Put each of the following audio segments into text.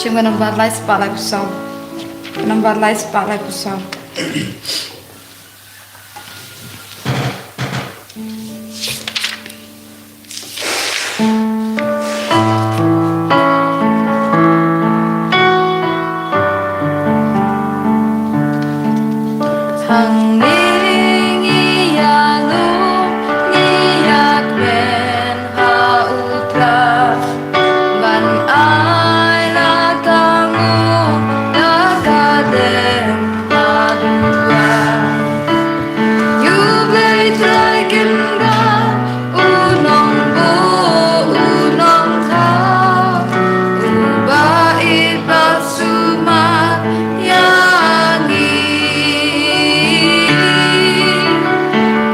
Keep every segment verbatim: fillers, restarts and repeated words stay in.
Ka nombar lai spah laiphew saw. Ka nombar lai spah laiphew saw. Hangne ngi ïalum, ngi ïakren ha u Trai, ban ai la tang u da ka dem ha duwai. U Blei Trai Kynrad, u Nongbuh, u Nongthaw, uba ïeit ba sumar ïa ngi.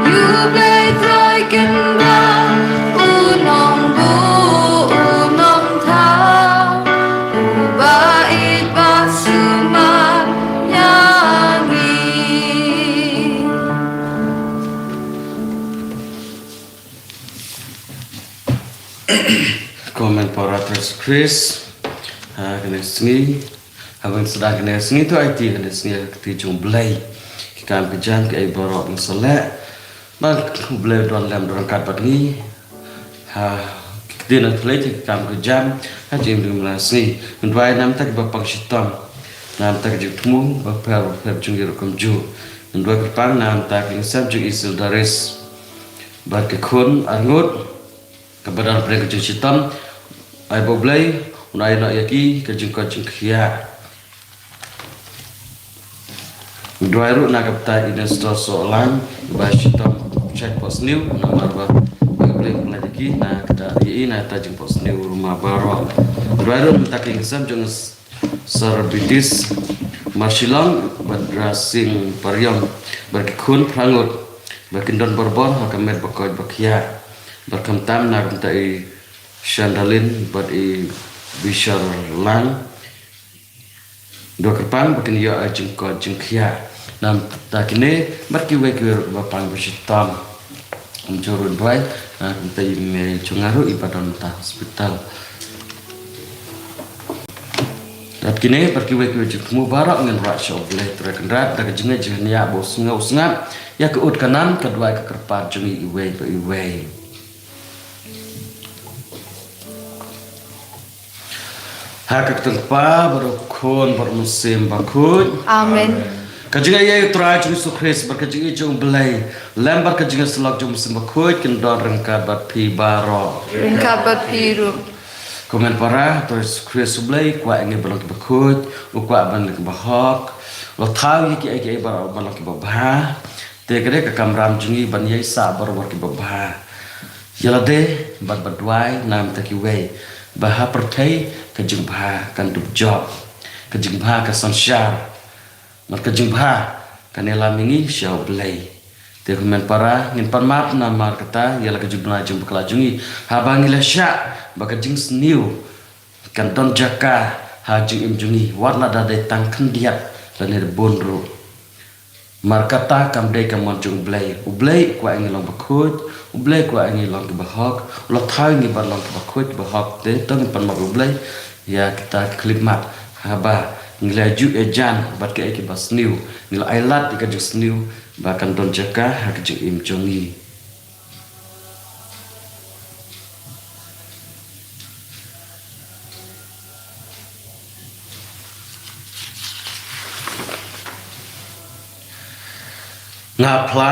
U Blei Trai Kynrad, u Nongbuh, u Nongthaw, uba ïeit ba sumar ïa ngi. Ko hynmen para ha Jisu Khrist, ha kane ka sngi, haba ngi sdang kane ka sngi, to aiti kane ka sngi ha ka kti jong U Blei. Ki kam ki jam kiei baroh ngi sa leh, ba U Blei u don lem don ryngkat bad ngi. Ha ki ktien ki thylliej, ki kam ki jam ha jingim jong ngi mynta ka sngi. Ngi duwai na ka bynta kiba pang shitom, na ka bynta ka jingthmu bapher bapher jong ngi ruh kumjuh. Ngi duwai kyrpang na ka bynta ka jingsep jong i Sildaris bad ki khun arngut, kaba don pyrshah ka jingshitom. Ai ba U Blei un ai noh ïa ki ka jingkoit jingkhiah. Ngi duwai ruh na ka bynta i Nestor Sohlang, ba shitom shait pohsniew, namar ba U Blei un pynlait ïa ki na ka bynta ïa i na ka bynta jingpohsniew ruh ma baroh. Ngi duwai ruh na ka bynta ki khynnah jong ngi Sir Bitis Marshilong bad Rasing Pariong, bad ki khun phra ngut, ba kin don borbor ha ka met ba koit ba khiah. Bad khamtam na ka bynta i Shandalin bad i Bishar Lang, duwai kyrpang ba kin ïoh ïa ka jingkoit jingkhiah. Na ka bynta kine bad kiwei kiwei ruh kiba pang ba shitom. Kumjuh ruh duwai na ka bynta i mei jong nga ruh iba don mynta ha hospital. Bad kine bad kiwei kiwei jingthmu baroh ngin rah sha U Blei Trai Kynrad da ka jingngeit jingniah ba u sngap, u sngap ïa ka ut ka nam, ka duwai ka kyrpad jong ngi iwei pa iwei. Ha ka kyrteng U Kpa bad U Khun bad U Mynsiem Bakhuid. Amen. Ka jingaiei U Trai jong ngi Jisu Khrist bad ka jingïeit jong U Blei lem bad ka jingïasyllok jong U Mynsiem Bakhuid kin don ryngkat bad phi baroh. Ryngkat bad phi ruh. Ko hynmen para ha U Trai Jisu Khrist, U Blei u kwah ïa ngi ban long kiba khuid, u kwah ban long kiba hok. U la thaw ïa kiei kiei baroh ban long kiba bha. Te ka dei ka kamram jong ngi ban ïaisah baroh kiba bha. Ïa lade bad ba duwai na ka bynta kiwei, ba ha pyrthei ka jingbha kan dup jop, ka jingbha ka synshar, bad ka jingbha kan ïalam ïa ngi sha U Blei. Te ko hynmen para, ngin pan map namar kata ïa la ka jingbna jingbakla jong ngi, haba ngi la shah ba ka jingsniew kan don jaka ha jingim jong ngi, wat la da dei tang khyndiat lane da bun ruh. Namar kata kam dei ka mon jong U Blei. U Blei u kwah ïa ngi long bakhuid, U Blei u kwah ïa ngi long kiba hok, u la thaw ïa ngi ban long kiba khuid kiba hok. Te to ngin pan map ïa U Blei ïa kita ki khyllipmat, haba ngi la ju ïajan bad kiei kiba sniew, ngi la ai lad ïa ka jingsniew ba kan don jaka ha ka jingim jong ngi. Nga phla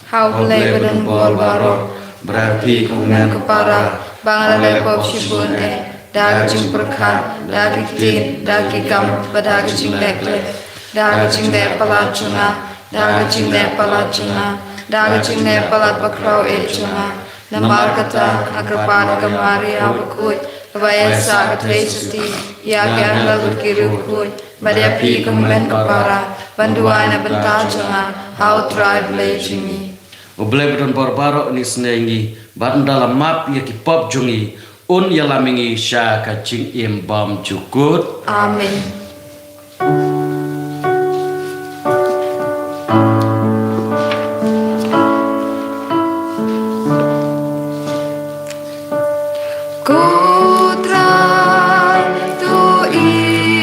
ha U Blei ba donbor baroh, bad ha phi ko hynmen ko para, ba nga la leh pop shibun eh, da ka jingpyrkhat, da ki ktien, da ki kam, bad da ka jingleh gleh, da ka jingleh palat jong nga, da ka jingleh palat jong nga, da ka jingleh palat bakhraw eh jong nga. Namar kata nga kyrpad ïa ka Maria bakhuid, kaba ïaisah ka Theisotti, ïa ki angel bad ki riewkhuid, bad ïa phi ko hynmen ko para, ban duwai na ka bynta jong nga ha U Trai Blei jong ngi. U Blei ba donbor baroh un isynei ïa ngi, bad ynda la map ïa ki pop jong ngi, un ïalam ïa ngi sha ka jingim bymjukut. Amen. Ko Trai, to i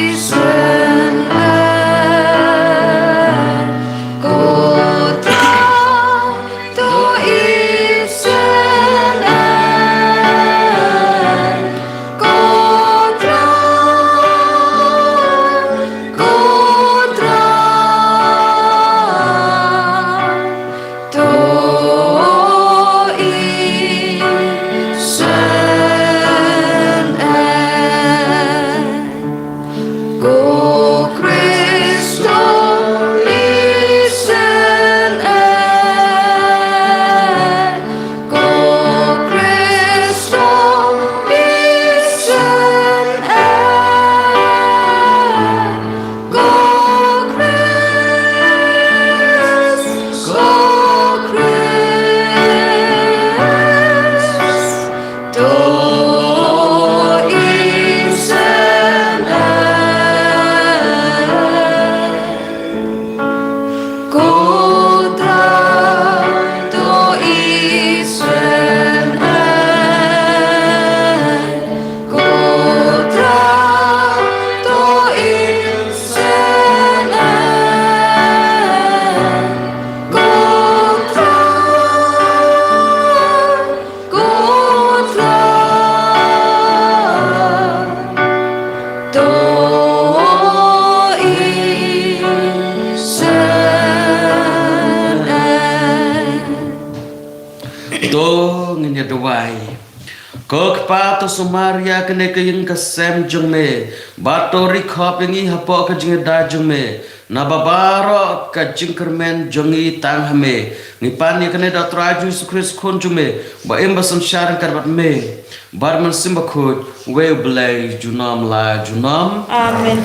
Ko Kpa, to sumar ïa kane ka ïing ka sem jong me, bad to ri khop ïa ngi hapoh ka jingïada jong me, naba baroh ka jingkyrmen jong ngi tang ha me. Ngi pan ïa kane da U Trai Jisu Khrist Khun jong me, ba im ba synshar ryngkat bad me bad Mynsiem Bakhuid, uwei U Blei junom la junom. Amen.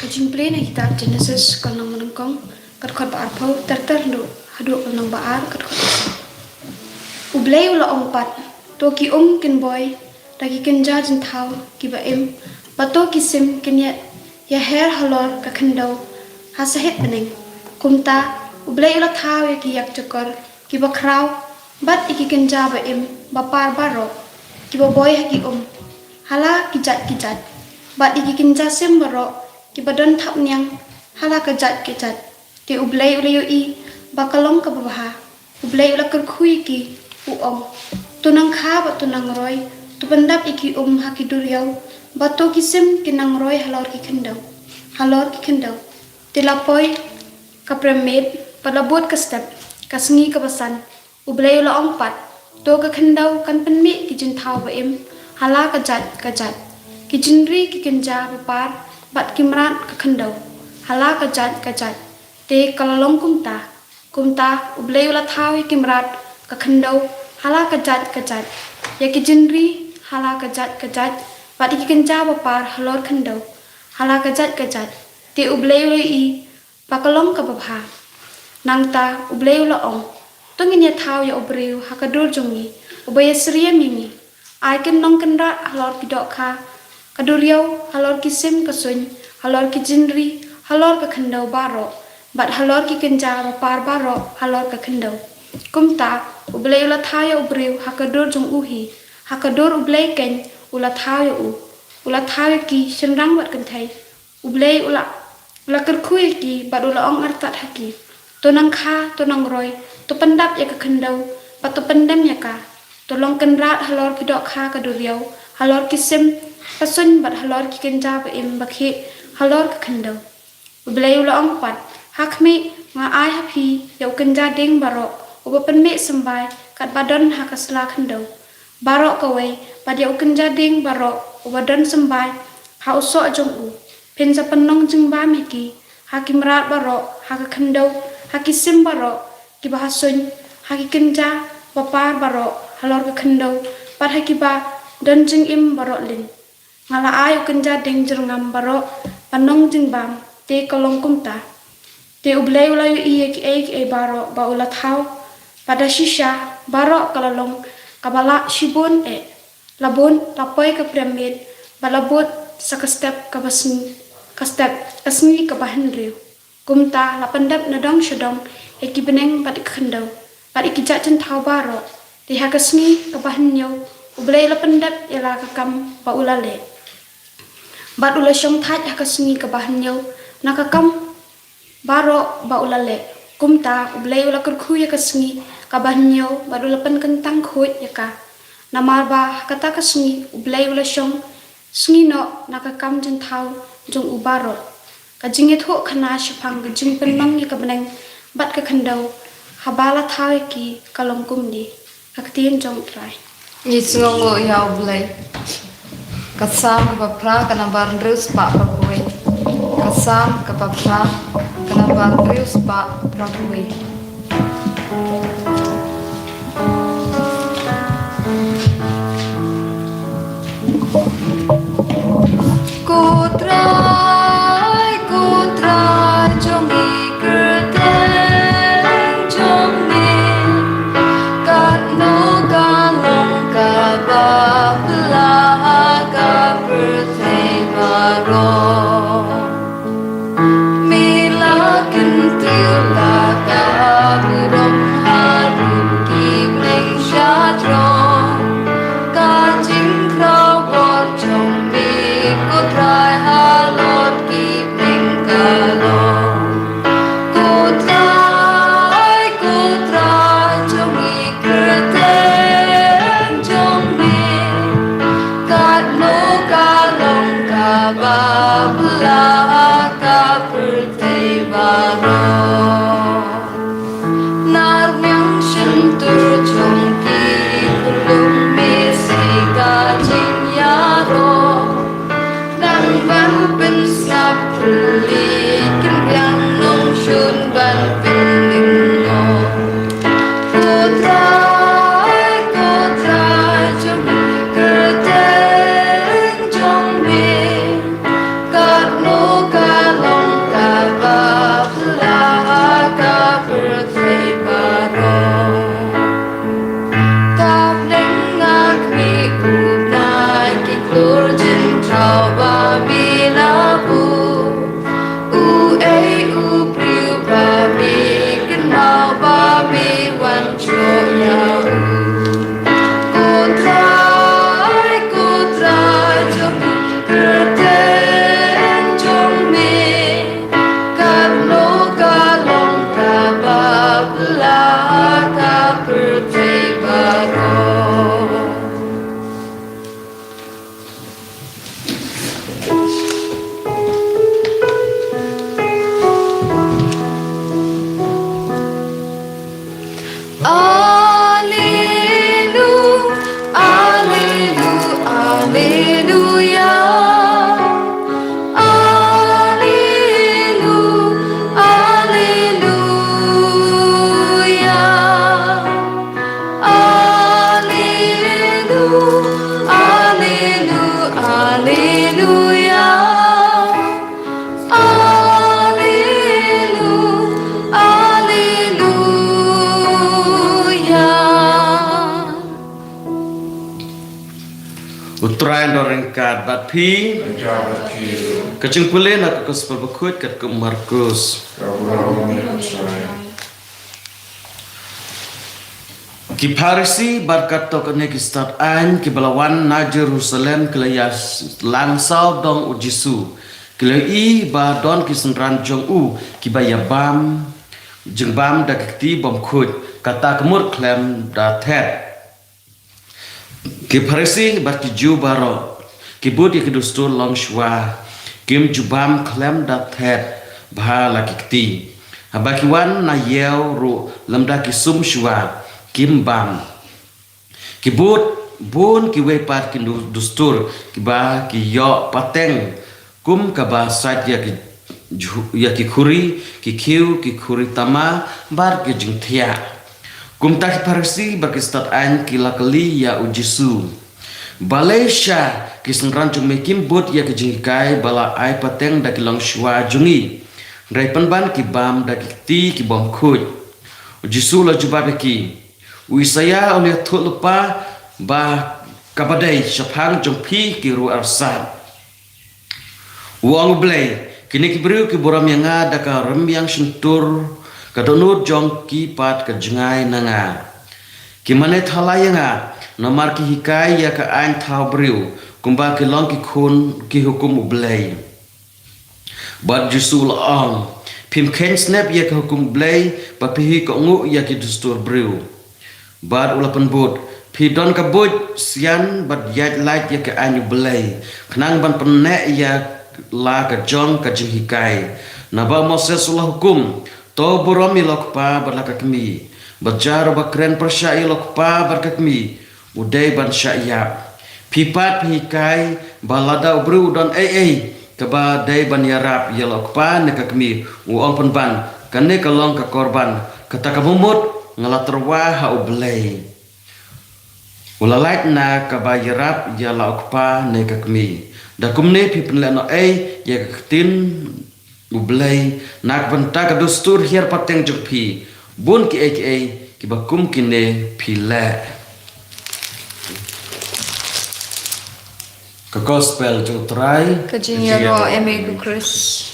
Ka jingpule na kitab Genesis, ka lynnong ba nyngkong, ka dkhot ba arphew, ter ter haduh, haduh ka lynnong ba ar, ka dkhot ba saw. U Blei u la ong pat, to ki um kin boi da ki kynja jingthaw kiba im, bad to ki sim kin ïa, ïaher halor ka khyndew ha sahit bneng. Kumta, U Blei u la thaw ïa ki ïakjakor kiba khraw, bad ïa ki kynja ba im ba par baroh, kiba boi ha ki um ha la ki jait ki jait, bad ïa ki kynja sim baroh, kiba don thapniang ha la ka jait ka jait. Te U Blei u la ïohi ba ka long kaba bha. U Blei u la kyrkhu ïa ki, u ong, to nang kha bad to nang roi, to pyndap ïa ki um ha ki duriaw, bad to ki sim kin nang roi halor ki khyndew, halor ki khyndew. Te la poi ka prem miet, bad la bud ka step, ka sngi kaba san. U Blei u la ong pat, to ka khyndew kan pynmih ki jingthaw ba im ha la ka jait ka jait, ki jingri ki kynja ba par, bad ki mrad ka khyndew ha la ka jait ka jait. Te ka la long kumta. Kumta, U Blei u la thaw ïa ki mrad ka khyndew ha la ka jait ka jait, ïa ki jingri ha la ka jait ka jait, bad ïa ki kynja ba par halor khyndew ha la ka jait ka jait. Te U Blei u la ïohi ba ka long kaba bha. Nangta U Blei u la ong, to ngin ïa thaw ïa u briew ha ka dur jong ngi, uba ïa syriem ïa ngi. Ai kin long kynrad halor ki dohkha ka duriaw, halor ki sim ka suiñ, halor ki jingri, halor ka khyndew baroh, bad halor ki kynja ba par baroh halor ka khyndew. Kumta, U Blei u la thaw ïa u briew ha ka dur jong u hi, ha ka dur U Blei keiñ u la thaw ïa u. U la thaw ïa ki shynrang bad kynthei. U Blei u la, u la kyrkhu ïa ki, bad u la ong artat ha ki, to nang kha, to nang roi, to pyndap ïa ka khyndew, bad to pyndem ïa ka. To long kynrad halor ki dohkha ka duriaw, halor ki sim ka suiñ, bad halor ki kynja ba im ba khih halor ka khyndew. U Blei u la ong pat, ha khmih, nga ai ha phi ïa u kynja dieng baroh uba pynmih symbai katba don ha ka sla khyndew baroh kawei, bad ïa u kynja dieng baroh uba don symbai ha u soh jong u. Phin sa pynlong jingbam ïa ki ha ki mrad baroh ha ka khyndew, ha ki sim baroh kiba ha suiñ, ha ki kynja ba par baroh halor ka khyndew, bad ha kiba don jingim baroh lin. Nga la ai u kynja dieng jyrngam baroh ban long jingbam. Te ka long kumta. Te U Blei u la ïohi ïa kiei kiei baroh ba u la thaw, bad da shisha baroh ka la long kaba lah shibun eh. La bun, la poi ka prem miet, bad la bud sa ka step kaba sngi, ka step, ka sngi kaba hynriew. Kumta la pyndep na dong sha dong ïa ki bneng bad ïa ka khyndew, bad ïa ki jait jingthaw baroh. Te ha ka sngi kaba hynñiew U Blei u la pyndep ïa la ka kam ba u la leh, bad u la shong thait ha ka sngi kaba hynñiew na ka kam baroh ba u la leh. Kumta U Blei u la kyrkhu ïa ka sngi kaba hynñiew, bad u la pynkyntang khuid ïa ka. Namar ba ha kata ka sngi U Blei u la shong sngi noh na ka kam jingthaw jong u baroh. Ka jingïathuhkhana shaphang ka jingpynlong ïa ka bneng bad ka khyndew haba la thaw ïa ki ka long kumne. Ka ktien jong U Trai. Ngi sngewnguh ïa U Blei. Ka Salm kaba phra, ka nambar hynriew spah phra phew wei. Ka Salm kaba phra, ka nambar hynriew spah phra phew wei. Ko Trai, ko Trai jong ngi, kyrteng jong me, katno ka long kaba phylla ha ka pyrthei baroh. Me la kyntiew la ka Trai un don ryngkat bad phi. Ryngkat bad phi. Ka jingpule na ka Gospel bakhuid katkum u Markus. Ka burom ïa u Trai. Ki Pharisi bad katto katne ki stad aiñ kiba la wan na Jerusalem ki la ïalang sawdong u Jisu. Ki la ïohi ba don ki synran jong u kiba ïabam jingbam da ki kti bymkhuid, kata ka mut khlem da thet. Ki Pharisi bad ki Jiw baroh ki bud ïa ki dustur longshuwa, kim ju bam khlem da thet bha la ki kti. Haba ki wan na ïew ruh lymda ki sum shuwa, kim bam. Ki bud bun kiwei pat ki du- dustur kiba ki ïoh pateng, kum kaba sait ïa ki ju- ïa ki khuri, ki khiew, ki khuri tama bad ki jingthiah. Kumta ki Pharisi bad ki stad aiñ ki la kylli ïa u Jisu, balei sha ki synran jong me kim bud ïa ki jinghikai ba la ai pateng da ki longshuwa jong ngi, hynrei pynban ki bam da ki kti ki bymkhuid? U Jisu u la jubab ïa ki, u Isaïah u la ïathuh lypa ba kaba dei shaphang jong phi ki ruh arsap. U ong U Blei, kine ki briew ki burom ïa nga da ka rymbiang shyntur, ka dohnud jong ki pat ka jngai na nga. Ki mane thala ïa nga, namar ki hikai ïa ka aiñ thaw briew, kumba ki long ki khun ki hukum U Blei. Bad Jisu u la ong, phim kheiñ snep ïa ka hukum U Blei, ba phi hi kohnguh ïa ki dustur briew. Bad u la pynbud, phi don ka buit sian bad ïaid lait ïa ka aiñ U Blei, khnang ban pynneh ïa la ka jong ka jinghikai. Naba u Moses u la hukum, to burom ïa la u kpa bad la ka kmie, bad jar uba kren pyrshah ïa la u kpa bad ka kmie, u dei ban shah ïap. Phi pat phi hikai ba lada u briew u don ei ei kaba dei ban ïarap ïa la u kpa ne ka kmie, u ong pynban, kane ka long ka korban, kata ka mut nga la tyrwa ha U Blei. U la lait na kaba ïarap ïa la u kpa ne ka kmie. Da kumne phi pynlehnohei ïa ka ktien U Blei na ka bynta ka dustur hiar pateng jong phi. Bun kiei kiei kiba kum kine phi leh. Ka Gospel jong U Trai. Ka jingïaroh em ïa u Khrist.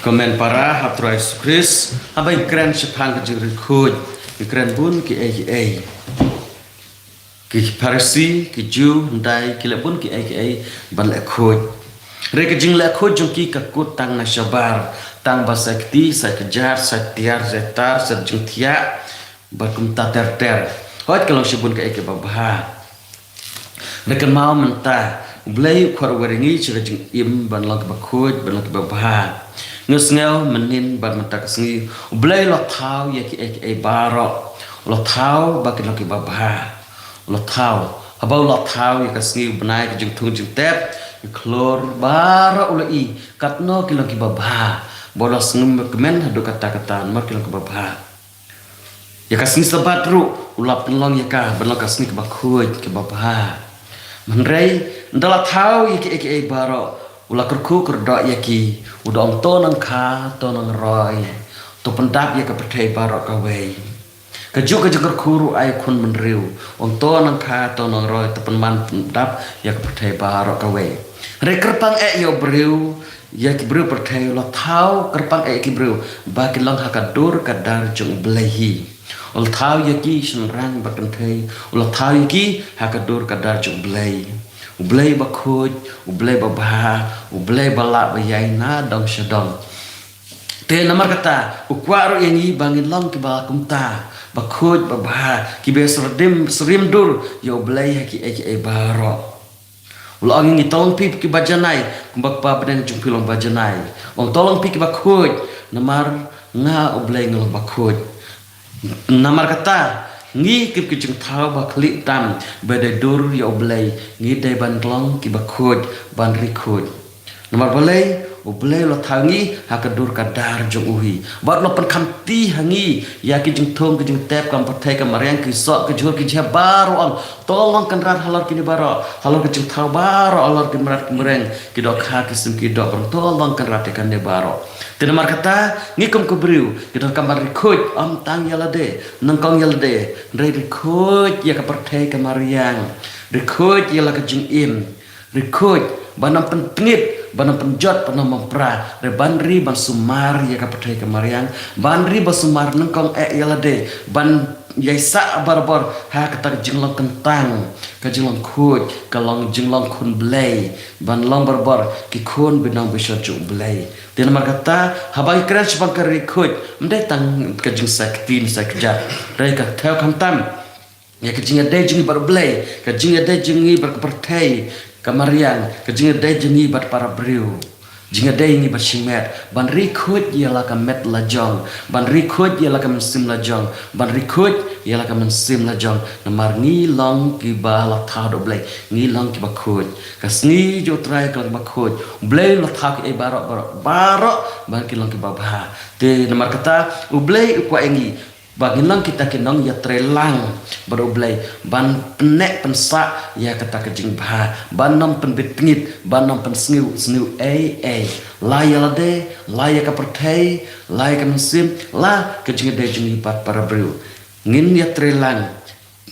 Kmen para ha U Trai Jisu Khrist, haba ngi kren shaphang ka jingriewkhuid, ngi kren bun kiei kiei. Ki Pharisi, ki Jiw, hyndai ki leh bun kiei kiei ban leh khuid. Hynrei ka jingleh khuid jong ki ka kut tang na shabar, tang ba sait kti, sait kjat, sait tiar, sait tar, sait jingthiah, bad kumta ter ter. Hooid ka long shibun kaei kaba bha. Hynrei kynmaw mynta, U Blei u khot ruh ïa ngi sha ka jingim ban long kiba khuid, ban long kiba bha. Ngi sngew mynhynnin bad mynta ka sngi, U Blei u la thaw ïa kiei kiei baroh. U la thaw ba kin long kiba bha. U la thaw. Haba u la thaw ïa ka sngi, u bnai, ka jingthung jingtep, ka khlur baroh u la ïohi katno ki long kiba bha. Ba u la sngewkmen haduh katta katta namar ki long kiba bha. Ïa ka sngi Sabbath ruh u la pynlong ïa ka ban long ka sngi kaba khuid kaba bha. Hynrei ynda la thaw ïa kiei kiei baroh, u la kyrkhu kyrdoh ïa ki, u da ong, to nang kha, to nang roi, to pyndap ïa ka pyrthei baroh kawei. Kajuh ka jingkyrkhu ruh ai u khun bynriew, ong, to nang kha, to nang roi, to pynman pyndap ïa ka pyrthei baroh kawei. Hynrei kyrpang eh ïa u briew, ïa ki briew pyrthei, u la thaw kyrpang eh ïa ki briew ba kin long ha ka dur ka dar jong U Blei hi. U la thaw ïa ki shynrang bad kynthei, u la thaw ïa ki ha ka dur ka dar jong U Blei. U Blei bakhuid, U Blei babha, U Blei ba lah ba ïai na dong sha dong. Te namar kata, u kwah ruh ïa ngi ba ngin long kiba kumta, bakhuid, babha, kiba syrdim, syriem dur ïa U Blei ha kiei kiei baroh. U la ong ïa ngi, to long phi kiba janai, kumba Kpa bneng jong phi long ba janai. Ong, to long phi kiba khuid, namar nga U Blei nga long bakhuid. Namar kata, ngi kim ki jingthaw ba khlieh tam, ba dei dur ïa U Blei, ngi dei ban long kiba khuid, ban ri khuid. Namar balei, U Blei u la thaw ngi ha ka dur ka dar jong u hi. Bad u la pynkhamti ha ngi ïa ki jingthung, ki jingtep, ka pyrthei, ka mariang, ki soh, ki jhur, ki jhep baroh. Ong, to long kynrad halor kine baroh, halor ki jingthaw baroh, halor ki mrad ki mreng, ki dohkha, ki sim, ki dohbriew, to long kynrad ïa kane baroh. Te namar kata, ngi kum ki briew ngi donkam ban rikhuid, ym tang ïa lade, nyngkong ïa lade, hynrei rikhuid ïa ka pyrthei, ka mariang, rikhuid ïa la ka jingim. Rikhuid, ban ym pyntngit, ban ym pynjot, ban ym pra, re ban ri ban sumar ïa ka pyrthei, ka mariang, ban ri ban sumar nyngkong eh ïa lade, ban ïai sah barabor ha kata ka jinglong kyntang, ka jinglong khuid, ka long jinglong khun Blei, ban long barabor ki khun binong bishar jong U Blei. Te namar kata, haba ngi kren shaphang ka rikhuid, ym dei tang ka jingshai kti, shai kjat, re ka thew khamtam ïa ka jingïadei jong ngi bad U Blei, ka jingïadei jong ngi bad ka pyrthei, ka mariang, ka jingïadei jong ngi bad para briew. Jingïadei ngi bad shimet, ban rikhuid ïa la ka met la jong, ban rikhuid ïa la ka mynsiem la jong, ban rikhuid ïa la ka mynsiem la jong. Namar ngi long kiba la thaw da U Blei, ngi long kiba khuid. Ka sngi jong U Trai ka long kiba khuid. U Blei u la thaw kiei baroh, baroh, baroh, ban ki long kiba bha. Te namar kata, U Blei u kwah ïa ngi ba ngin long kita ki nongïatreilang bad U Blei, ban pynneh pynsah ïa kata ka jingbha, ban ym pynbit tngit, ban ym pynsniew sniew ei ei, la ïa lade, la ïa ka pyrthei, la ïa ka mynsiem, la ka jingïadei jong ngi bad para briew. Ngin ïatreilang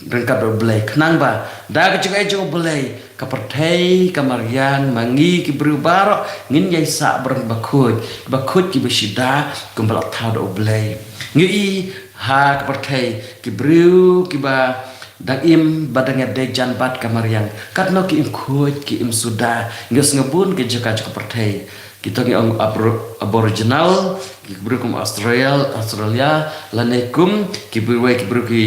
ryngkat bad U Blei, khnang ba da ka jingaiei jong U Blei, ka pyrthei, ka mariang, ma ngi ki briew baroh ngin ïai sah bad ki bakhuid, ki bakhuid kiba shida, kumba la thaw da U Blei. Ngi i ha ka pyrthei, ki briew kiba dang im, ba dang ïadei jan bad ka mariang, katno ki im khuid, ki im suda. Ngi sngew bun ki jaka jong ka pyrthei, kita ngi ong Abor-, Aboriginal, ki briew kum Australia, Australia, lane kum ki briew, ki briew ki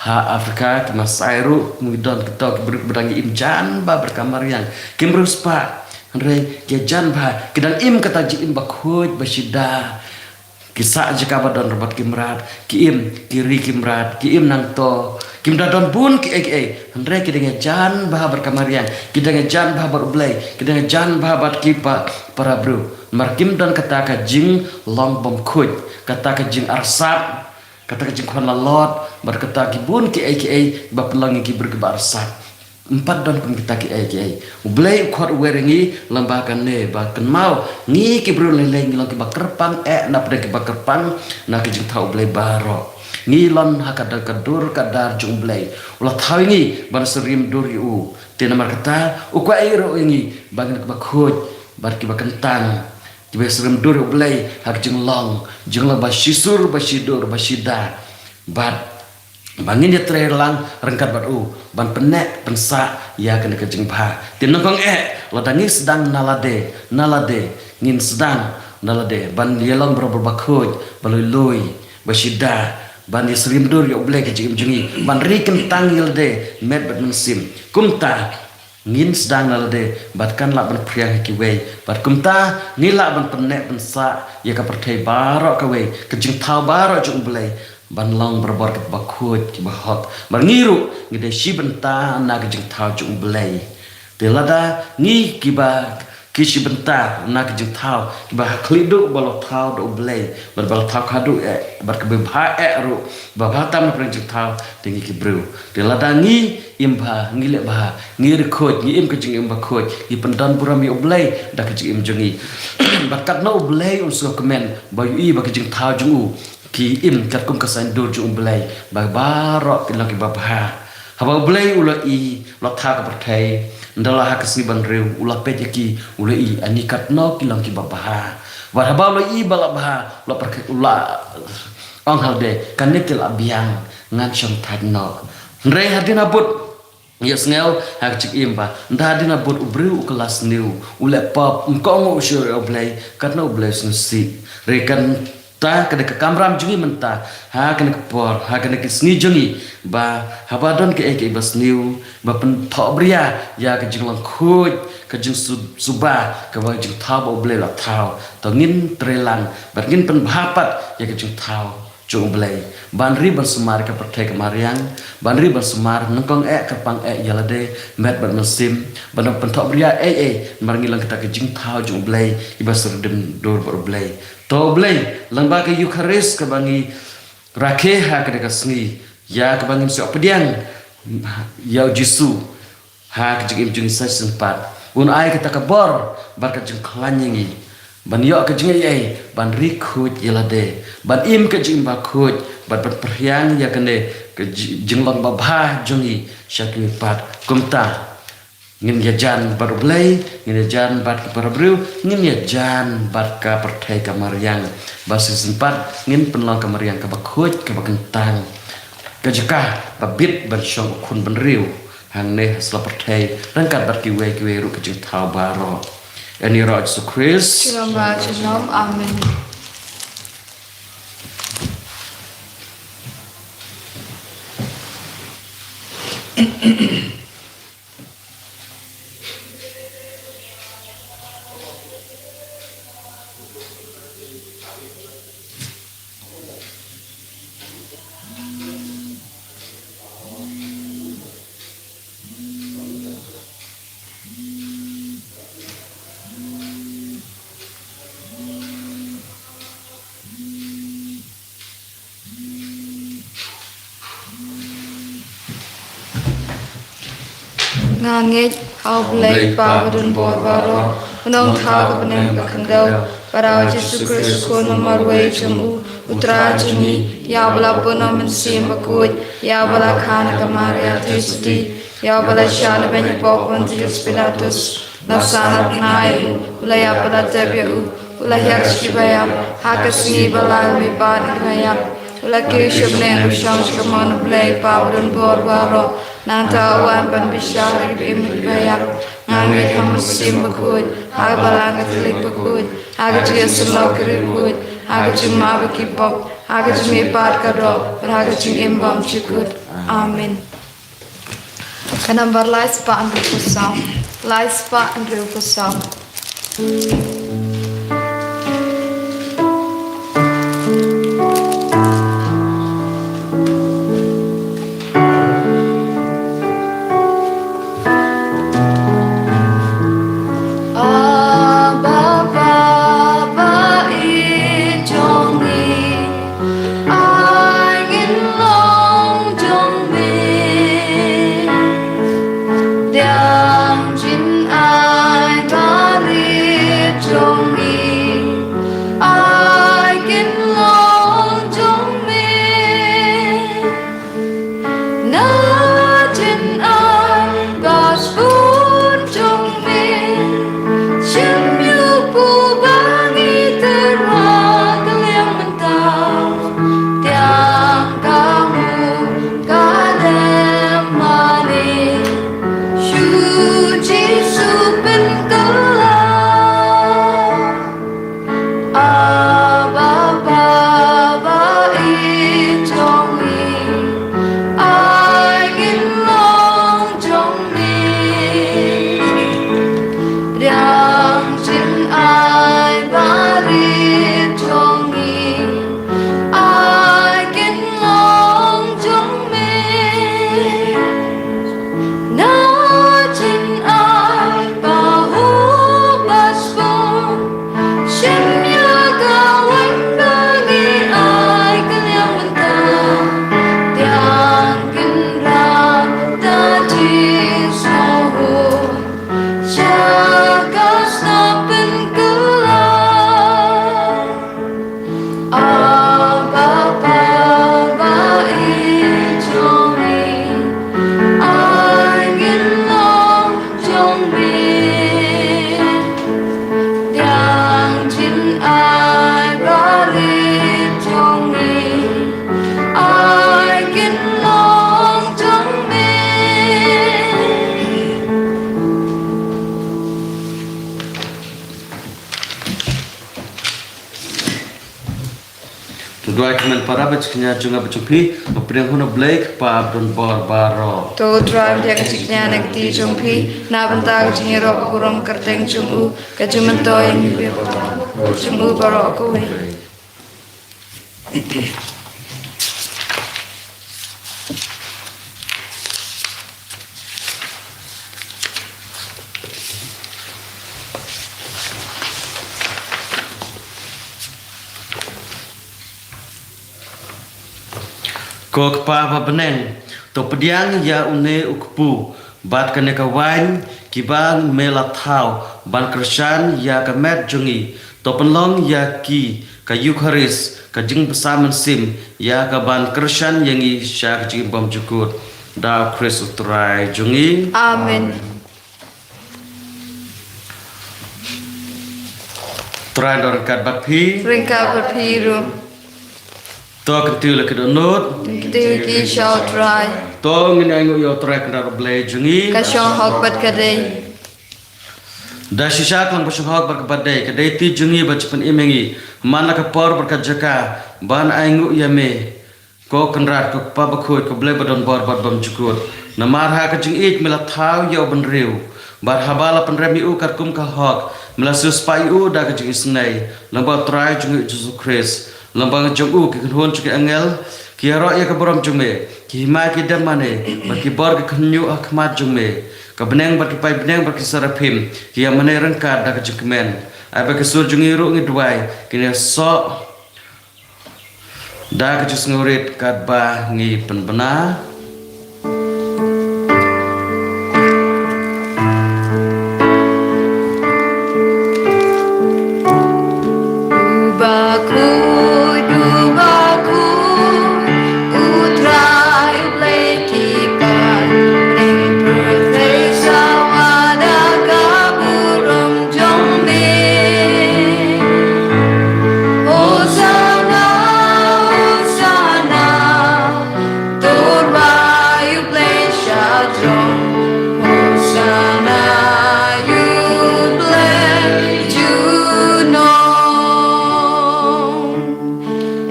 ha Africa, ki Maasai ruh, ngi don kita ki briew kiba dang im jan bha bad ka mariang. Kim riewspah, hynrei ki jan bha, ki dang im kata jingim bakhuid, bashida. Ki sah jaka ba don bad ki mrad, ki im, ki ri ki mrad, ki im nangto. Kim da don bun kiei kiei, hynrei ki dang jan bha bad ka mariang, ki dang jan bha bad U Blei, ki dang jan bha bad ki pa, para briew. Namar kim don kata ka jinglong bymkhuid, kata ka jingarsap, kata ka jingkhwan lalot, bad kata ki bun kiei kiei ba pynlong ïa ki briew kiba arsap. Ym pat don kum kita kiei kiei. U Blei u khot u wer ïa ngi lyngba kane, ba kynmaw ngi ki briew lei lei ngi long kiba kyrpang eh, na pdeng kiba kyrpang na ka jingthaw U Blei baroh. Ngi long ha ka dur ka dar jong U Blei. U la thaw ïa ngi ban syriem dur ïa u. Te namar kata, u kwah ïa ruh ïa ngi ba ngin long kiba khuid bad kiba kyntang, kiba syriem dur ïa U Blei ha ka jinglong, jinglong bashisur, bashidur, bashida. Bad ba ngin ïatreilang ryngkat bad u, ban pynneh pynsah ïa kane ka jingbha. Te nyngkong eh, lada ngi sdang na lade, na lade, ngin sdang na lade ban ïalong barabor bakhuid, balui lui, bashida, ban ïasyriem dur ïa U Blei ka jingim jong ngi, ban ri kyntang ïa lade met bad mynsiem. Kumta ngin sdang na lade bad kan lah ban phriang ha kiwei, bad kumta ngi lah ban pynneh pynsah ïa ka pyrthei baroh kawei, ka jingthaw baroh jong U Blei, ban long barabor kiba khuid, kiba hok. Bad ngi ruh ngi dei shi bynta na ka jingthaw jong U Blei. Te lada ngi kiba, ki shi bynta na ka jingthaw, kiba ha khlieh duh ba la thaw da U Blei, bad ba la thaw khadduh eh, bad kaba bha eh ruh, ba bha tam na pdeng jingthaw, te ngi ki briew. Te lada ngi im bha, ngi leh bha, ngi rikhuid, ngi im ka jingim bakhuid, ngi pyndon burom ïa U Blei da ka jingim jong ngi. Bad katno U Blei un sngewkmen ba u ïohi ba ka jingthaw jong u ki im katkum ka saiñdur jong U Blei, ba baroh ki long kiba bha. Haba U Blei u la i, u la thaw ka pyrthei, ynda la ha ka sngi bynriew, u la peit ïa ki, u la i, ani katno ki long kiba bha. Bad haba u la i ba la bha, u la pyrkhat, u la ong ha lade, kane te la biang, ngan shong thait noh. Hynrei hadien habud, ïohsngew ha ka jingim ba, ynda hadien habud u briew u kylla sniew, u leh pop, um kohnguh shuh ïa U Blei, katno U Blei u sngewsih. Hynrei kata ka dei ka kamram jong ngi mynta, ha kane ka por, ha kane ka sngi jong ngi, ba haba don kaei kaei ba sniew, ba pynthohbria ïa ka jinglong khuid, ka jingsu-, suba, kaba jingthaw ba U Blei u la thaw. To ngin treilang, bad ngin pynbha pat ïa ka jingthaw. jong U Blei, ban ri ban sumar ka pyrthei ka mariang, ban ri ban sumar nyngkong eh kyrpang eh ïa lade, met bad mynsiem, ban ym pynthohbria ei ei, namar ngi long kita ka jingthaw jong U Blei, iba syrdim dur bad U Blei. To U Blei, lyngba ka Eukharist kaba ngi rakhe ha kane ka sngi, ïa kaba ngin ïoh pdiang ïa U Jisu ha ka jingim jong ngi sa shisien pat. Un ai kata ka bor bad ka jingkhlaiñ ïa ngi ban ïoh ka jingaiei, ban ri khuid ïa lade, ban im ka jingim bakhuid, bad ban pyrshang ïa kane ka ji-, jinglong babha jong ngi sha ki miet pat. Kumta ngin ïajan bad U Blei, ngin ïajan bad ki para briew, ngin ïajan bad ka pyrthei ka mariang. Ba shisien pat ngin pynlong ka mariang kaba khuid, kaba kyntang, ka jaka ba bit ban shong U Khun Bynriew hangne ha sla pyrthei, ryngkat bad kiwei kiwei ruh ka jingthaw baroh. Ïa kane ruh Jisu Khrist. Shalom, shalom. Amen. Nga ngeit ha U Blei Kpa badonbor baroh, U Nongthaw ka bneng ba khyndew, bad ha U Jisu Khrist U Khun ba marwei jong U, U Trai jong ngi, ïa uba la pynlong mynsiem bakhuid, ïa uba la kha na ka Maria Theisotti, ïa uba la shah na beiñ ha pop u Pontius Pilatus, la sah, la tnga ïa u, u la ïap bad la tep ïa u, u la hiar sha ki baïap, ha ka sngi ba lai u mihpat na ki baïap, u la kiew sha bneng, u shong sha ka mon U Blei Kpa badonbor baroh, nangta u wan ban bishar ïa kiba im bad kiba ïap. Nga ngeit ha u Mynsiem Bakhuid, ha ka Balang Katholik bakhuid, ha ka jingïasyllok ki riewkhuid, ha ka jingma ba ki pop, ha ka jingmihpat ka doh, bad ha ka jingim bymjukut. Amen. Ka nambar lai spah hynriewphew saw. Lai spah hynriewphew saw. Abba, Baba, i jong ngi, ai ngin long jong me. Diang jin ai barit jong ngi, ai kin long jong me. Na jin ai ba sbun jong me, shim ïa u pu ba ngi tyrwa ka liang mynta. Tiang ka mut ka dem mane, shu Jisu pynkylla. Abba, Baba, i jong ngi, ai ngin long jong me. Diang jin ai barit jong ngi, ai kin long jong me. Na jin ai ba hu ba sbun, shim ïa ka waiñ ba ngi ai ka liang mynta. Tiang Kynrad da jingsngew hun, sha ka sla pynkylla. Abba, Baba, i jong me, ai ngin long jong me. Diang jin ai barit jong me, ai kin long jong me. To duwai kmen para bad kñia jong nga bad jong phi, ba pdiang hun U Blei Kpa badonbor baroh. To Trai pdiang kñia na kti jong phi, na bynta ka jingïaroh ka burom kyrteng jong u, ka jingmyntoi jong u baroh kawei. Ko Kpa ba bneng, to pdiang ïa une u kpu bad kane ka waiñ kiba me la thaw ban kyrshan ïa ka met jong ngi. To pynlong ïa ki ka Eukharist ka jingbsa mynsiem ïa ka ban kyrshan ïa ngi sha ka jingbymjukut. Da U Khrist U Trai jong ngi. Amen. Trai un don ryngkat bad phi. Ryngkat bad phi ruh. To kyntiew la ki dohnud. Kyntiew ki sha U Trai. To ngin ainguh ïa U Trai Kynrad U Blei jong ngi. Ka shong hok bad ka dei. Da shisha ka long ba shong hok bad kaba dei, ka dei ti jong ngi ba ju pynim ïa ngi man la ka por bad ka jaka ban ainguh ïa me. Ko Kynrad, ko Kpa bakhuid, ko Blei badonbor bad bymjukut. Namar ha ka jingïeit me la thaw ïa u bynriew bad haba la pynrem ïa u katkum ka hok, me la siewspah ïa u da ka jingisynei. Lyngba U Trai jong ngi U Jisu Khrist, lyngba jong u ki kynhun jong ki angel ki ïaroh ïa ka burom jong me, ki hima ki dem mane bad ki bor ki khynñiuh ha khmat jong me. Ka bneng bad ki paidbneng bad ki saraphim ki ïa mane ryngkat da ka jingkmen. Ai ba ki sur jong ngi ruh ngi duwai kin ïasoh da ka jingsngewrit katba ngi pynbna. U bakhuid, u bakhuid, U Trai U Blei ki paidbneng pyrthei sawa da ka burom jong me. Hosanna, Hosanna, to rwai U Blei sha jrong. Hosanna ïa U Blei junom.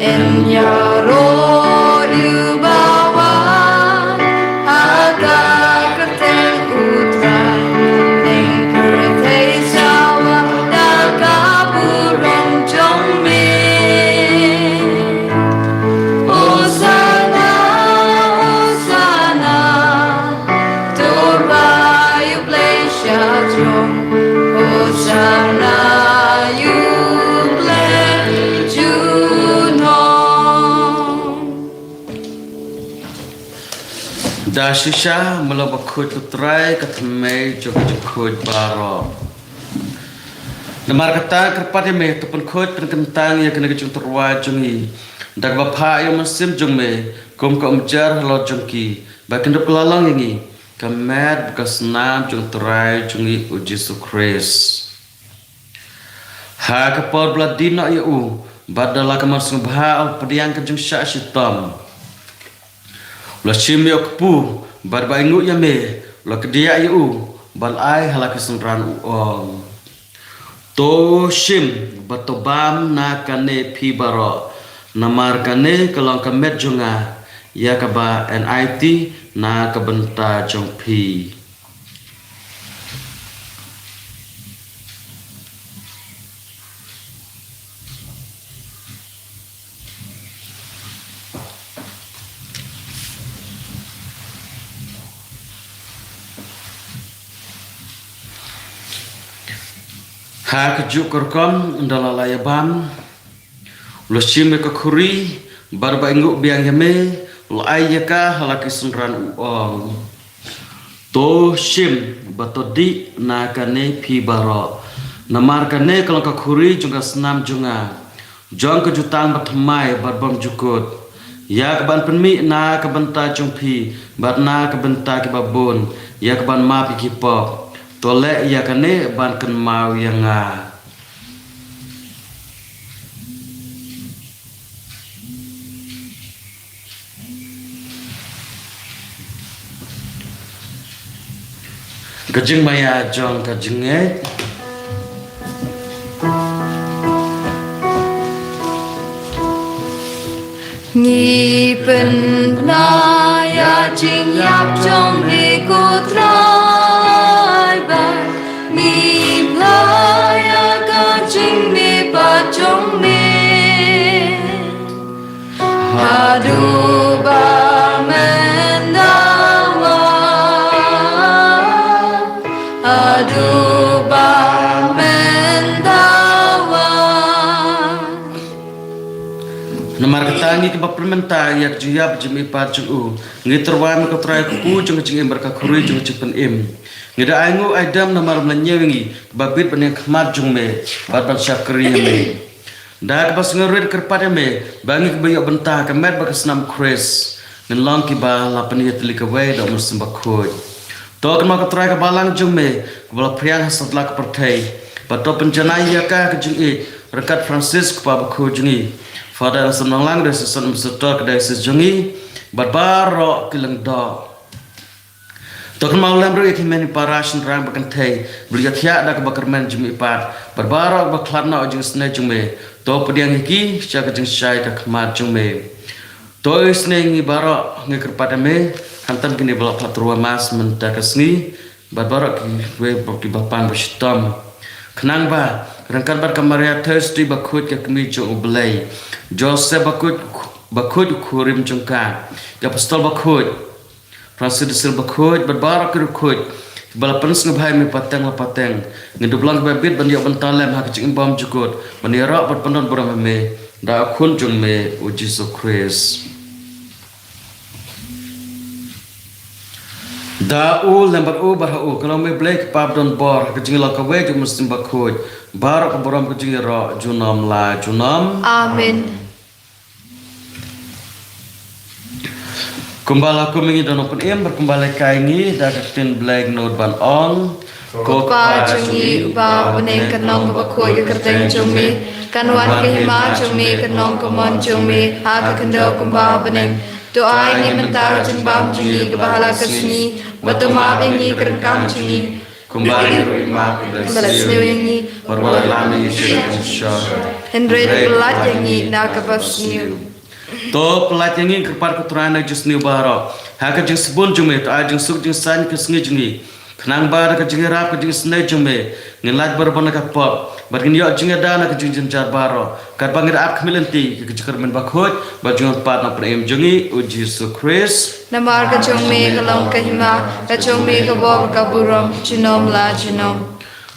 Yn ïaroh ïa u bawan ha ka kyrteng U Trai, bneng pyrthei sawa da ka burom jong me. Hosanna, Hosanna, to rwai U Blei sha jrong. Hosanna ïa U Blei junom. Da shisha me long bakhuid ko Trai, ka thymmei jong ki jingkhuid baroh. Namar kata kyrpad ïa me, to pynkhuid pynkyntang ïa kane ka jingtyrwa jong ngi da kaba phah ïa u mynsiem jong me kum ka umjar halor jong ki, ba kin dup kylla long ïa ngi ka met bad ka snam jong U Trai jong ngi U Jisu Khrist. Ha ka por ba la die noh ïa u bad da la ka mon sngewbha u la pdiang ka jingshah shitom, u la shim ïa u kpu bad ba ainguh ïa me, u la kdiah ïa u bad la ai ha la ki synran, u ong: To shim bad to bam na kane phi baroh, namar kane ka long ka met jong nga, ïa kaba yn aiti na ka bynta jong phi. Ha kajuh ka rukom, ynda la lah ïa bam, u la shim ïa ka khuri, bad ba ainguh biang ïa me, u la ai ïa ka ha la ki synran, u ong: To shim bad to dih na kane phi baroh, namar kane ka long ka khuri jong ka snam jong nga, jong ka jutang bathymmai bad bymjukut, ïa kaban pynmih na ka bynta jong phi bad na ka bynta kiba bun, ïa kaban map ïa ki pop. To leh ïa kane ban kynmaw ïa nga. Ka jingmaïa jong ka jingngeit. Ngi pynbna ïa jingïap jong me ko Trai, bad ngi pynbna ïa ka jingmihpat jong me. Haduh ba men dawa, haduh ba Ngi kiba pynmynta ïa ka jingïap jingmihpat jong u, ngi tyrwa me ko Trai, ka kpu jong ka jingim bad ka khuri jong ka jingpynim. Ngi da ainguh aidem namar me la ñiew ïa ngi kiba bit ban ïeng khmat jong me bad ban shakri ïa me. Da kaba sngewrit kyrpad ïa me ba ngi kiba ïoh bynta ka met bad ka snam Khrist ngin long kiba la pynïatylli kawei da u Mynsiem Bakhuid. To kynmaw ko Trai ka balang jong me kaba la phriang ha satlak ka pyrthei, bad to pynjanai ïa ka ka jingïeit ryngkat Francis Kpa Bakhuid jong ngi, Father Anselm Nonglang, Diocesan Administrator ka diocese jong ngi, bad baroh ki lyngdoh. To kynmaw lem ruh ïa ki hynmen hynmen para shynrang ba kynthei ba la ïathiah da kaba kyrmen jingmihpat bad baroh ba khlad noh jong ka sngi jong me. To pdiang ïa ki sha ka jingshai ka khmat jong me. To isynei ngi baroh ngi kyrpad ïa me, khamtam kine ba la phah tyrwa Mass mynta ka sngi bad baroh kiwei kiba pang ba shitom. Khnang ba ryngkat bad ka Maria Theisotti Bakhuid ka kmie jong u Blei, Joseph Bakhuid, Bakhuid u khun rim jong ka, ki Apostol Bakhuid, Francis de Sales Bakhuid bad baroh ki riewkhuid kiba la pynsngewbha ïa me pateng la pateng, ngin dup long kiba bit ban ïoh bynta lem ha ka jingim bymjukut ban ïaroh bad pyndonburom ïa me da u Khun jong me u Jisu Khrist. Da u, lem bad u, bad ha u, ka long me Blei Kpa badonbor, ha ka jingïalong kawei jong u Mynsiem Bakhuid, baroh ka burom ka jingïaroh junom la junom. Amen. Kumba la kum ïa ngi da nongpynim bad kumba la kai ïa ngi da ka ktien Blei, ngin nud ban ong: Ko Kpa jong ngi uba ha bneng, kan long kaba khuid ka kyrteng jong me, kan wan ka hima jong me, kan long ka mon jong me ha ka khyndew kumba ha bneng. To ai ïa ngi mynta ka jingbam jong ngi kaba ha la ka sngi, bad to map ïa ngi ka ryngkat jong ngi, kumba ngi ruh ngi map ïa kiba la sniew ïa ngi, bad wat lam ïa ngi sha ka jingshoi, hynrei to pynlait ïa ngi na kaba sniew. To pynlait ïa ngi, kyrpad ko Trai, na ka jingsniew baroh, ha ka jingsbun jong me, to ai jingsuk jingsaiñ ka sngi jong ngi, khnang ba da ka jingïarap ka jingisynei jong me ngin lait bor ban da ka pop bad ngin ïoh jingïada na ka jingjynjar baroh, katba ngi da ap khmih lynti ïa ka jingkyrmen bakhuid bad jingpynpat nongpynim jong ngi u Jisu Khrist. Namar ka jong me ka long ka hima, ka jong me ka bor, ka burom junom la junom.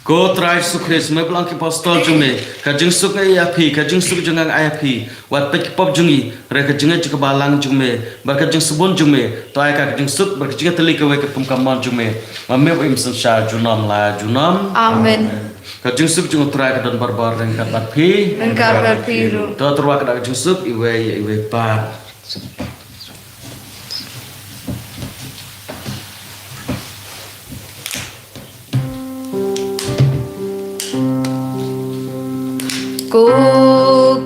Ko Trai Jisu Khrist, me ba la ong ki apostol jong me, ka jingsuk nga ai ïa phi, ka jingsuk jong nga nga ai ïa phi. Wat peit ki pop jong ngi, hynrei ka jingngeit jong ka balang jong me bad ka jingsbun jong me, to ai ka ka jingsuk bad ka jingïatylli kawei ka pyrkhat ka mon jong me, ma me u im synshar junom la junom. Amen. Ka jingsuk jong u Trai ka don barabor ryngkat bad phi. Ryngkat bad phi ruh. To tyrwa ka da ka jingsuk iwei ïa iwei pat. Ko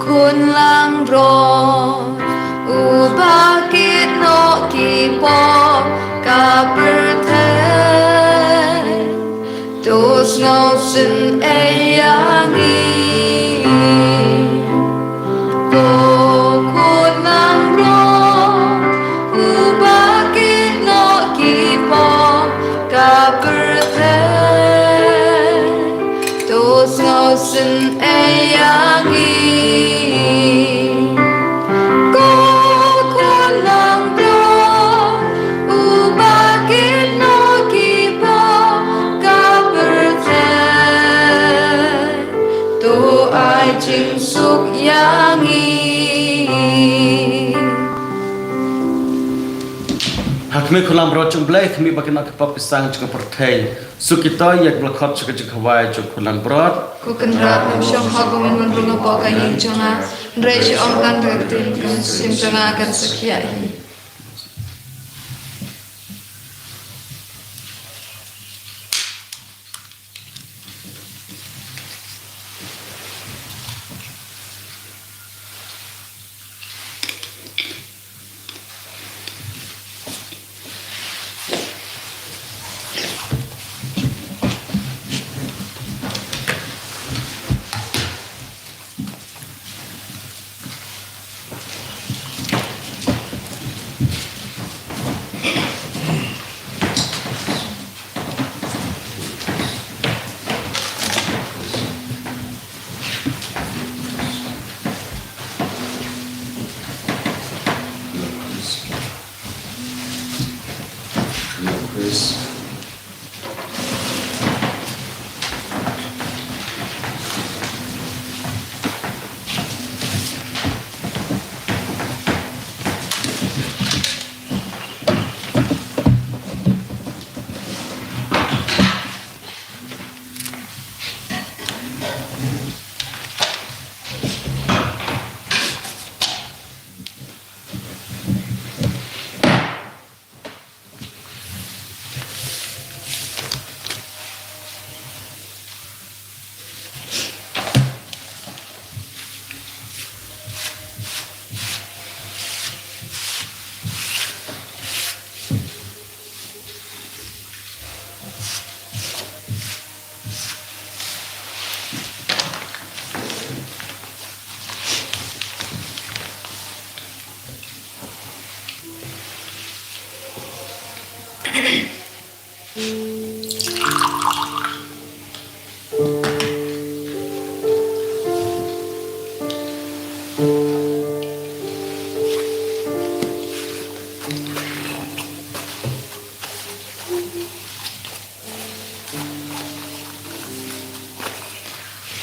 khun langbrot uba kit noh ki pop ka pyrthei, to sngewsynei ïa ngi. Ko khun langbrot uba kit noh ki pop ka pyrthei, to sngewsynei ïa ngi. Ko khun langbrot uba kit noh ki pop ka pyrthei, to ai jingsuk ïa ngi. Ha khmih, khun langbrot jong U Blei, khmih ba kin ïoh ki pop ki sang jong ka pyrthei. Suk ïa ki ba la khot sha ka jingkhawai jong u khun langbrot. Ko Kynrad, ngam shong hok ba men wan rung hapoh ka ïing jong nga, hynrei shu ong tang da ka ktien, ka mynsiem jong nga kan sa khiah hi.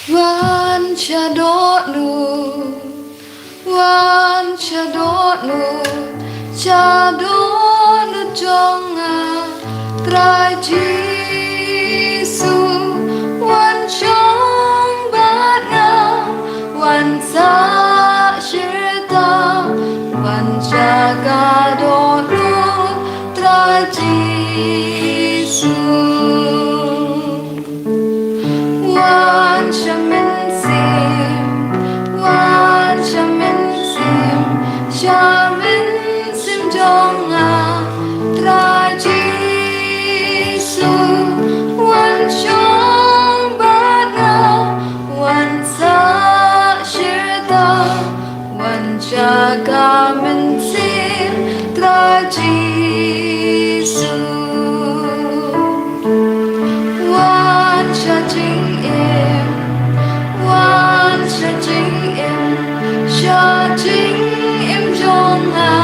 Wan sha dohnud, wan sha dohnud, sha dohnud jong nga, Trai Jisu, wan shong bad nga, wan sah shirta, wan sha ka dohnud, Trai Jisu. Wan sha mynsiem, wan sha mynsiem, sha mynsiem jong nga, Trai Jisu. Wan shong bad nga, wan sah shirta, wan sha ka mynsiem, Trai Jisu. Wan sha jingim, wan sha jingim, sha jingim jong nga,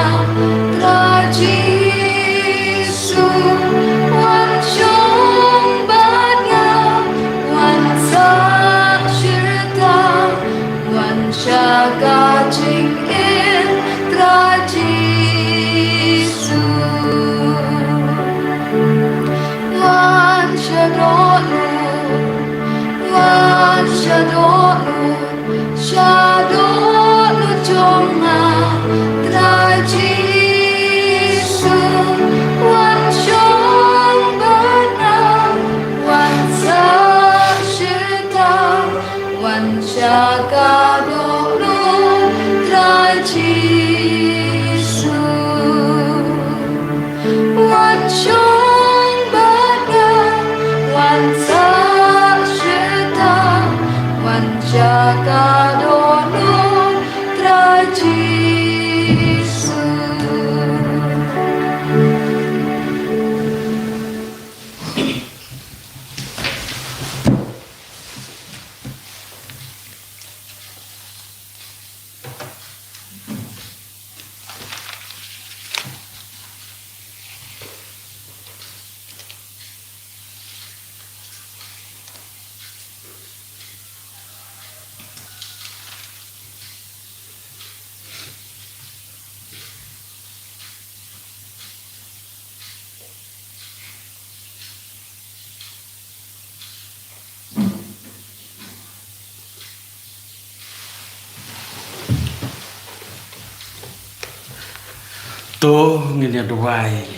Trai Jisu. Wan shong bad nga, wan sah shirta, wan sha ka jingim, Trai Jisu. Wan sha dohnud, wan sha dohnud, sha dohnud jong nga, Trai Jisu. Wan shong bad nga, wan sah shirta, wan sha ka dohnud, Trai Jisu. Wan shong bad nga, wan sah shirta, wan sha ka dohnud, Trai Jisu. To ngin ïa duwai.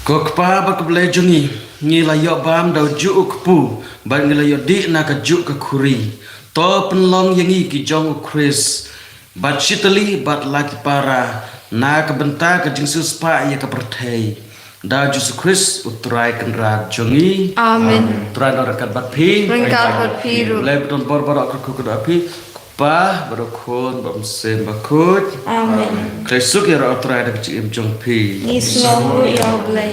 Ko Kpa bad ko Blei jong ngi, ngi la ïoh bam da u juh u kpu, bad ngi la ïoh dih na ka juh ka khuri. To pynlong ïa ngi ki jong u Khrist, bad shitylli bad la ki para na ka bynta ka jingsiewspah ïa ka pyrthei. Da u Jisu Khrist u Trai Kynrad jong ngi. Amen. Trai un don ryngkat bad phi. Ryngkat bad phi ruh. Blei ba don bor baroh kyrkhu kyrdoh ïa phi. Kpa bad u Khun bad u Mynsiem Bakhuid. Amen. Khublei suk ïa u Trai da ka jingim jong phi. Ngi sngewbha ïa u Blei.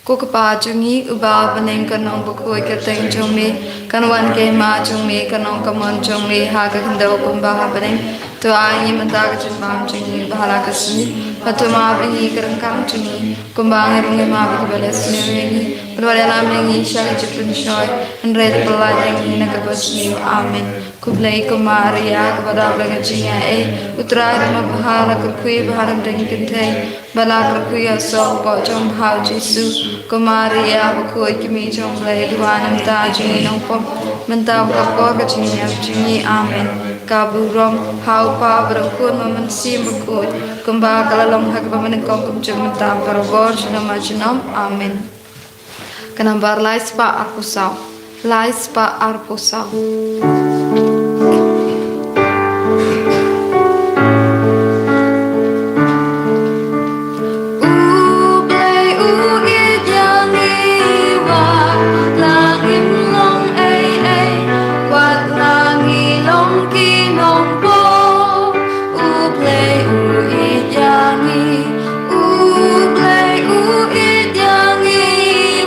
Ko Kpa jong ngi uba ha bneng, kan long bakhuid ka kyrteng jong me, kan wan ka hima jong me, kan long ka mon jong me ha ka khyndew kumba ha bneng. To ai ngi mynta ka jingbam jong ngi ba ha la ka sngi, bad to map ïa ngi ka ryngkat jong ngi kumba ngi ruh ngi map ïa kiba leh sniew ïa ngi, bad wat ïalam ïa ngi sha ka jingpynshoi, hynrei to pyllait ïa ngi na kaba sniew. Amen. Khublei ko Maria kaba dap da ka jingaiei, u Trai u don bad phi, la kyrkhu ïa phi ha ryngkat ki kynthei, bad la kyrkhu ïa u soh u kpoh jong phi u Jisu. Ko Maria bakhuid, ka Kmie jong u Blei, duwai na ka bynta jong ngi nongpop, mynta bad ha ka por ka jingïap jong ngi. Amen. Ka burom ha u Kpa bad u Khun bad u Mynsiem Bakhuid, kumba ka la long ha kaba mynnyngkong, kumjuh mynta, barabor junom junom. Amen. Ka nambar lai spah arphew saw. Lai spah arphew saw. U Blei u ïeit ïa ngi, wat la ngim long ei ei, wat la ngi long ki nongpop. U Blei u ïeit ïa ngi, u Blei u ïeit ïa ngi,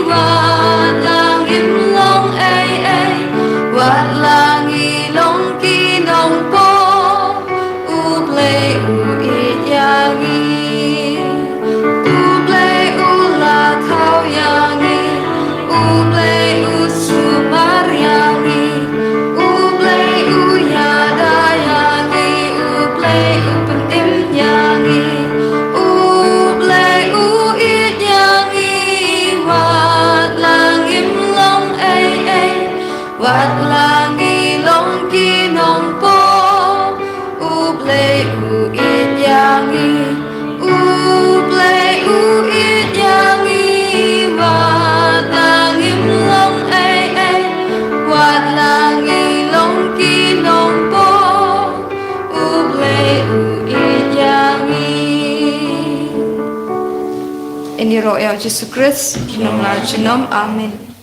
wat la ngim long ei ei, wat la Wat la ngi long ki nongpop, U Blei u ïeit ïa ngi. U Blei u ïeit ïa ngi, wat la ngim long ei ei. Wat la ngi long ki nongpop, U Blei u ïeit ïa ngi. Ïaroh ïa U Jisu Khrist, U Nongpynim. Amen.